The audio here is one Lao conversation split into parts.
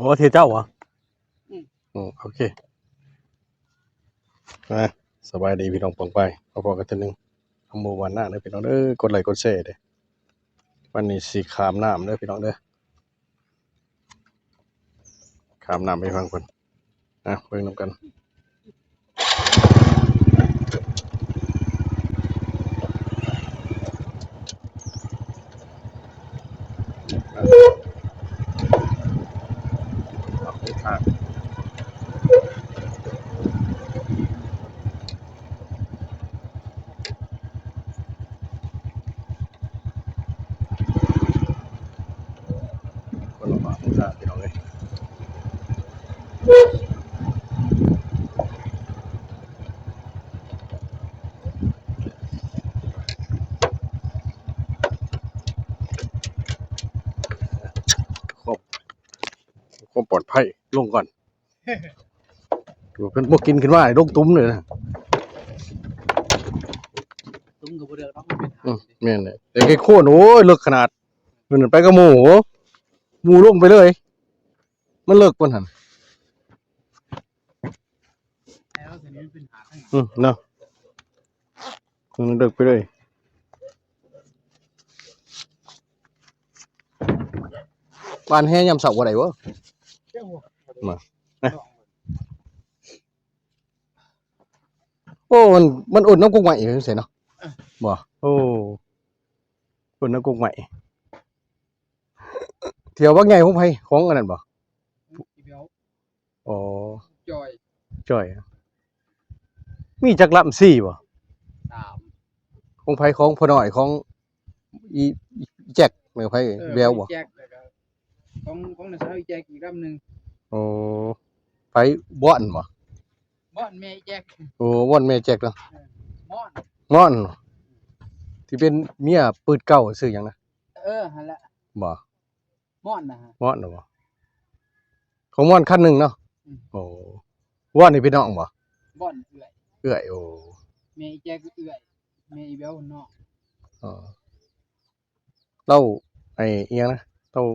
ໂອ້ ເທເຈົ້າຫວາ? ອືມ ອືມ ໂອເຄ ອ່າ ສະບາຍດີພີ່ນ້ອງປ້ອງປາຍ ມາພໍ້ກັນເທື່ອໜຶ່ງ ທາງໝູ່ບ້ານນາເດີພີ່ນ້ອງເດີ ກົດໄລກົດແຊເດີ ວັນນີ້ຊິຂ້າມນ້ຳເດີພີ່ນ້ອງເດີ ຂ້າມນ້ຳໄປຝັ່ງພຸ້ນ ອ່ະ ເບິ່ງນຳກັນ ຄົນລະບາດທາງຊາດພີ່ນ້ອງເອີຍ ຄວາມ ຄວາມປອດໄພ ລົງກ່ອນ ເພິ່ນບໍ່ກິນຂຶ້ນມາ ລົງຕຸ້ມເລີຍນະ ຕຸ້ມກໍບໍ່ເລືອກດອກ ມັນເປັນ ອືມ ແມ່ນແຫຼະ ແຕ່ແກ່ໂຄນ ໂອ້ຍ ເລິກຂະໜາດ ເພິ່ນໄປກັບໝູ່ ໝູ່ລົງໄປເລີຍ ມັນເລິກປານຫັ້ນ ອືມ ເນາະ ອືມ ເລິກໄປເລີຍ ຫວ່ານແຫຍາມເຊົ້າບໍ່ໄດ້ບໍ່? ມາ ໂອ້ ມັນ ມັນອົດນຳກົກໄມ້ຈັ່ງຊີ້ເນາະ ບໍ່? ໂອ້ ອົດນຳກົກໄມ້ ຖຽວບັກໃຫຍ່ຂອງໃຜ? ຂອງອັນນັ້ນບໍ່? ອີ່ແບວ ອໍ ຈ່ອຍ ຈ່ອຍ ມີຈັກລຳ? ສີ່ບໍ່? ສາມ ຂອງໃຜ? ຂອງພໍ່ນ້ອຍ ຂອງອີ່ ອີ່ແຈັກ ແມ່ນໃຜ? ເອີ ແບວບໍ່? ຂອງອີ່ແຈັກ ແລ້ວກໍຂອງ ຂອງນ້າສາວອີ່ແຈັກອີກລຳໜຶ່ງ ໂອ້ ໃຜ? ບ່ອນບໍ່? ບ່ອນແມ່ອີ່ແຈັກ ໂອ້ ບ່ອນແມ່ແຈັກເນາະ ເອີ ໝອນ ໝອນ ທີ່ເປັນເມຍປືດເກົ່າ ຊື່ຫຍັງນະ? ເອີ ຫັ້ນແຫຼະ ບໍ່? ມ່ອນນະ ມ່ອນນະບໍ່? ຂອງມ່ອນຄັນໜຶ່ງເນາະ ອືມ ໂອ້ ວອນນີ້ເປັນນ້ອງບໍ່? ບ່ອນເອື້ອຍ ເອື້ອຍ ໂອ້ ແມ່ອີແຈກເອື້ອຍ ແມ່ອີແບວນ້ອງ ອໍ ລາວ ໄອ້ ອີຫຍັງນະ ລາວ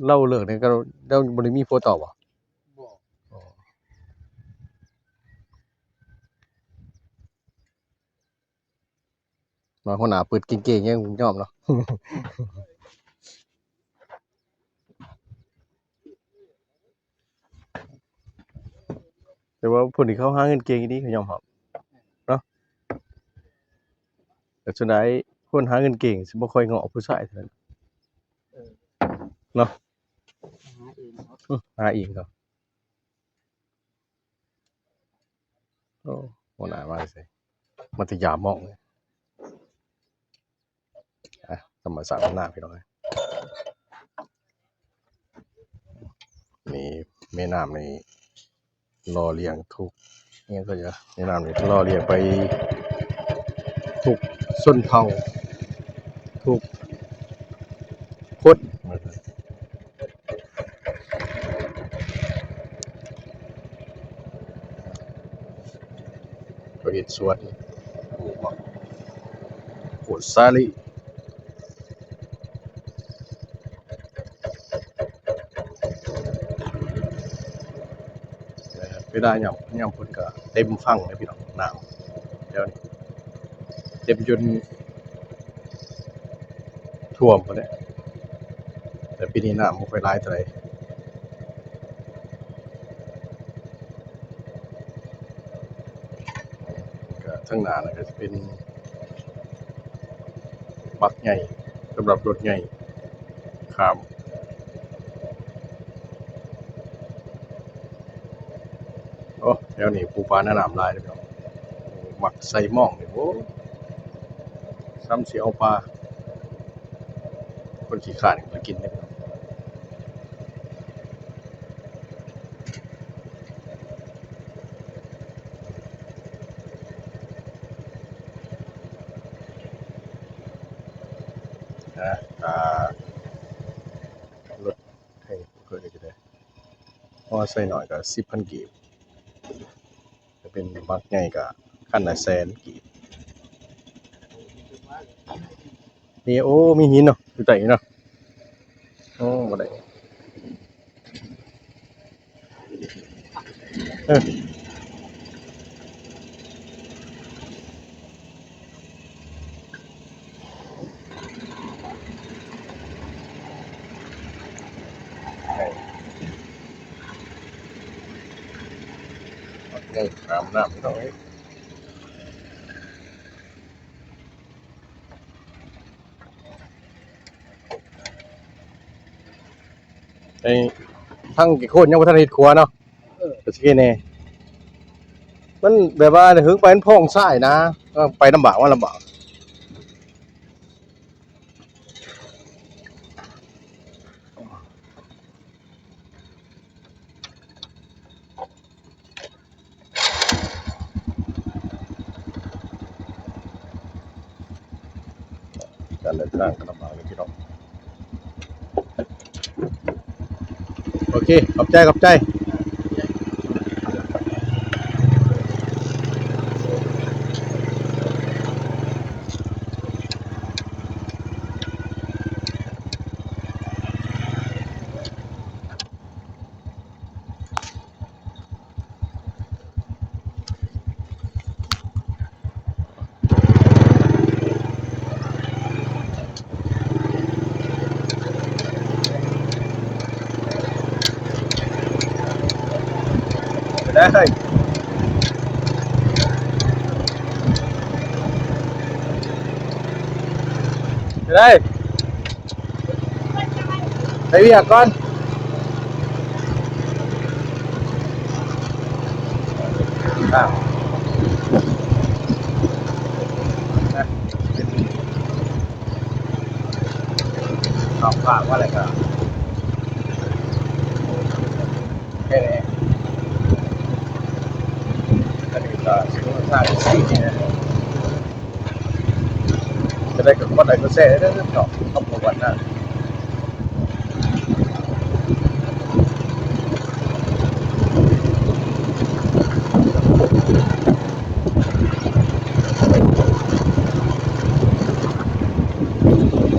ລາວເລີກນີ້ກໍ ລາວບໍ່ໄດ້ມີຜົວຕໍ່ບໍ່? ບໍ່ ອໍ. ມາຫົວໜ້າປຶດເກັ່ງໆ ຍັງຍອມເນາະ ແຕ່ວ່າຜູ້ນີ້ເຂົາຫາເງິນເກັ່ງອີ່ຫຼີ ເຂົາຍອມຮັບເນາະ ແຕ່ສ່ວນຫຼາຍຄົນຫາເງິນເກັ່ງຊິບໍ່ຄ່ອຍເງາະຜູ້ຊາຍເທົ່າໃດ ເອີ ເນາະ ຫາເອງເນາະ ອື ຫາເອງເນາະ. ໂອ້ ຫົວໜ້າມາແຕ່ໃສ? ມາແຕ່ຢາມມອງເລີຍ ອ່ະ ທຳມະຊາດບ້ານນາພີ່ນ້ອງເອີຍ ນີ້ແມ່ນ້ຳນີ້ຫຼໍ່ລ້ຽງທຸກ ອີຫຍັງກໍຈະ ແມ່ນ້ຳນີ້ຫຼໍ່ລ້ຽງໄປທຸກຊົນເຜົ່າ ທຸກຄົນ ເຂົາເຮັດສວນ ປູກໝາກ ໂພດສາລີ ເວລາຍາມ ຍາມຝົນກໍເຕັມຝັ່ງເດ້ພີ່ນ້ອງ ນ້ຳແຖວນີ້ ເຕັມຈົນຖ້ວມພຸ້ນແຫຼະ ແຕ່ປີນີ້ນ້ຳບໍ່ຄ່ອຍຫຼາຍເທົ່າໃດ ກໍທາງໜ້ານັ້ນກໍຈະເປັນບັກໃຫຍ່ ສຳລັບລົດໃຫຍ່ຂ້າມ ໂອ້ ແຖວນີ້ປູປາໜ້ານ້ຳຫຼາຍເດ້ ໝາກໄຊມອງນີ້ ໂອ້ ສ່ຳຊິເອົາປາ ຄົນຂີ້ຄ້ານກໍກິນເດ້ ນະ ອ່າ ລົດ ໃຫ້ເພິ່ນໄດ້ ພໍໃສ່ໜ້ອຍກໍສິບພັນກີບ ຖ້າເປັນບັກໃຫຍ່ກໍຄັນລະແສນກີບ ນີ້ ໂອ້ ມີຫີນເນາະ ຢູ່ໃຕ້ນີ້ເນາະ ໂອ້ ບໍ່ໄດ້ ເອີ ໃຫຍ່ ຂາມນ້ຳ ພີ່ນ້ອງເອີຍ. ໄອ້ ທາງກີ້ໂຄນຍັງບໍ່ທັນເຮັດຂົວເນາະ. ເອີ ກໍຊິແນ່ ມັນແບບວ່າເຫິງໄປມັນພອງຊາຍນະ ເອີ ໄປລຳບາກ ມາລຳບາກ. ການເດີນທາງກໍລຳບາກເລີຍພີ່ນ້ອງ. ໂອເຄ ຂອບໃຈ ຂອບໃຈ. ໄດ້ ໄດ້ ໄປວຽກກ່ອນ ອ້າວ ເອົາຝາກວ່າແລ້ວກໍ ແຄ່ນີ້ ອັນນີ້ກໍຊິລົງທາງສີ່ນີ້ແຫຼະ. ຈະໄດ້ກໍກົດໄລກົດແຊເດີເນາະ ຄອບຄົວວັດນະ.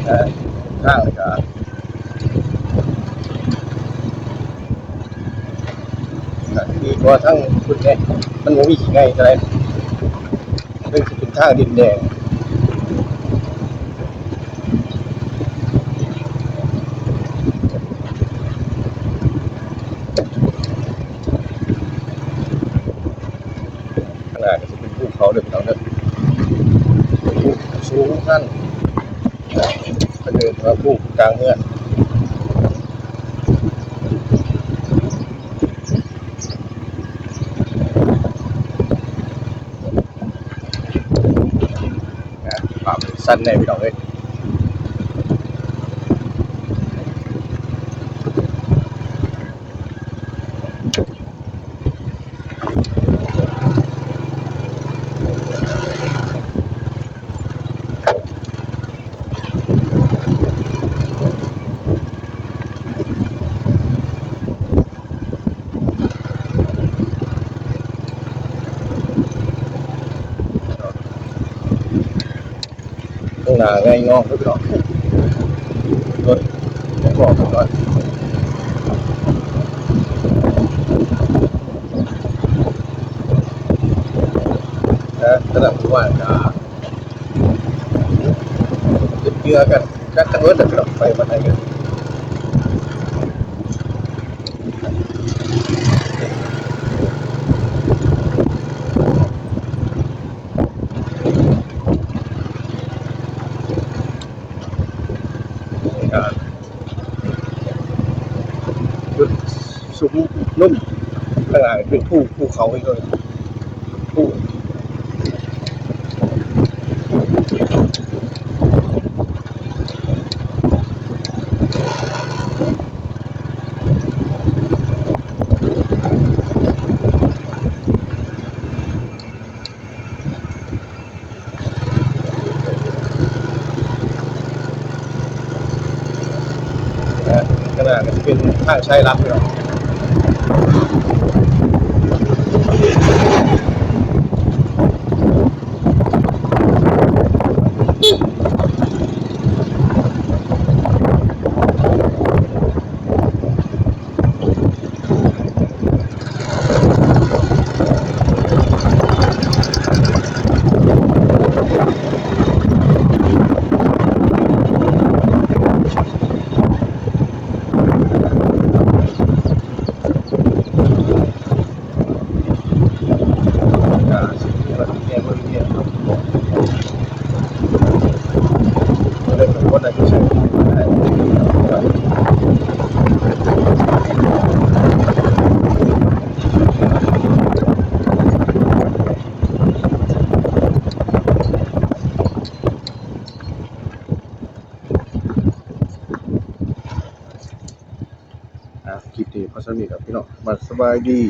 ເອີ ທາງນີ້ກໍ ກໍດີກວ່າທາງພຸ້ນແດ່ ມັນບໍ່ມີຂີ້ໄຫງ່ເທົ່າໃດ ເຊິ່ງຊິເປັນທາງດິນແດງ. ຂ້າງໜ້າກໍຊິເປັນພູເຂົາເດີພີ່ນ້ອງເດີ ພູສູງຊັນ ເພິ່ນເອີ້ນວ່າພູກາງເຮືອນ. ປາບສັ້ນແດ່ພີ່ນ້ອງເອີຍ. ຂ້າງໜ້າໄງງອງເດີພີ່ນ້ອງ ລົດຈະບອກກ່ອນ ເອີ ສຳລັບໝູ່ບ້ານກະ ເຮັດເຫຍື່ອກັນ ຈັກກັນເບິດແຫຼະພີ່ນ້ອງ ໄປວັນໃດກັນ. ຈຸດສຸມນຸ້ມ ຂ້າງຫຼັງເປັນພູ ພູເຂົາອີກເລີຍ ພູ. ເອີ ຂ້າງໜ້າກໍຊິເປັນທາງສາຍຫຼັກເນາະ. ເອີ ສ່ຳນີ້ດອກພີ່ນ້ອງ ມາສະບາຍດີ.